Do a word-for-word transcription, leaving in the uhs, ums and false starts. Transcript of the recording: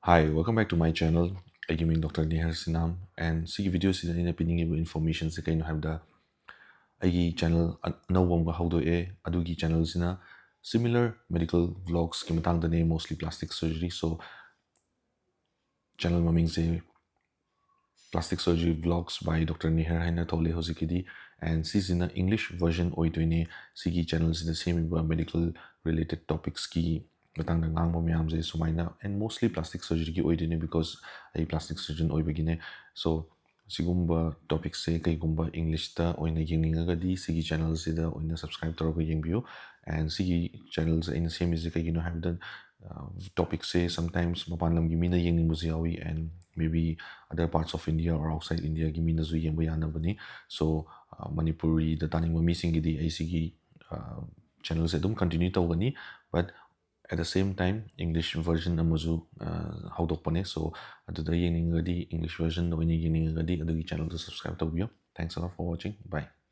Hi, welcome back to my channel. ꯑꯩꯒꯤ ꯃꯤꯡ Doctor ꯅꯤꯍꯔ ꯁꯤꯅꯥꯝ, and ꯁꯤꯒꯤ video ꯁꯤꯗ ꯑꯩꯅ ꯄꯤꯅꯤꯡꯉꯤꯕ information ꯁꯦ ꯀꯩꯅꯣ ꯍꯥꯏꯕꯗ, ꯑꯩꯒꯤ channel ꯑ-, ꯑꯅꯧꯕ ꯑꯃꯒ ꯍꯧꯗꯣꯛꯑꯦ꯫ ꯑꯗꯨꯒꯤ channel ꯁꯤꯅ similar medical vlogs ꯀꯤ ꯃꯇꯥꯡꯗꯅꯦ, mostly plastic surgery. So channel ꯃꯃꯤꯡꯁꯦ Plastic Surgery Vlogs by Doctor ꯅꯤꯍꯔ ꯍꯥꯏꯅ ꯊꯣꯛꯂꯦ ꯍꯧꯖꯤꯛꯀꯤꯗꯤ꯫ And ꯁꯤꯁꯤꯅ English version ꯑꯣꯏꯗꯣꯏꯅꯦ꯫ ꯁꯤꯒꯤ channel ꯁꯤꯗ ꯁꯦꯝꯃꯤꯕ medical related topics ꯀꯤ ꯃꯇꯥꯡꯗ ꯉꯥꯡꯕ ꯃꯌꯥꯝꯁꯦ ꯁꯨꯃꯥꯏꯅ, and mostly plastic surgery ꯒꯤ ꯑꯣꯏꯗꯣꯏꯅꯦ, because ꯑꯩ plastic surgeon ꯑꯣꯏꯕꯒꯤꯅꯦ꯫ So ꯁꯤꯒꯨꯝꯕ topics ꯁꯦ ꯀꯩꯒꯨꯝꯕ English ꯇ ꯑꯣꯏꯅ ꯌꯦꯡꯅꯤꯡꯉꯒꯗꯤ ꯁꯤꯒꯤ channel ꯁꯤꯗ ꯑꯣꯏꯅ subscribe ꯇꯧꯔꯒ ꯌꯦꯡꯕꯤꯌꯨ꯫ And ꯁꯤꯒꯤ channel ꯁꯦ ꯑꯩꯅ ꯁꯦꯝꯃꯤꯁꯦ ꯀꯩꯒꯤꯅꯣ ꯍꯥꯏꯕꯗ, topic ꯁꯦ sometimes ꯃꯄꯥꯟ ꯂꯝꯒꯤ ꯃꯤꯅ ꯌꯦꯡꯅꯤꯡꯕꯁꯨ ꯌꯥꯎꯏ, and maybe other parts of India or outside India ꯒꯤ ꯃꯤꯅꯁꯨ ꯌꯦꯡꯕ ꯌꯥꯅꯕꯅꯤ꯫ So ꯃꯅꯤꯄꯨꯔꯤꯗ ꯇꯥꯅꯤꯡꯕ ꯃꯤꯁꯤꯡꯒꯤꯗꯤ ꯑꯩ ꯁꯤꯒꯤ channel ꯁꯦ ꯑꯗꯨꯝ continue ꯇꯧꯒꯅꯤ, but at the same time English version ꯑꯃꯁꯨ ꯍꯧꯗꯣꯛꯄꯅꯦ꯫ So ꯑꯗꯨꯗ ꯌꯦꯡꯅꯤꯡꯉꯒꯗꯤ, English version ꯗ ꯑꯣꯏꯅ ꯌꯦꯡꯅꯤꯡꯉꯒꯗꯤ ꯑꯗꯨꯒꯤ channel ꯗꯨ subscribe ꯇꯧꯕꯤꯌꯨ꯫ Thanks a lot for watching. Bye.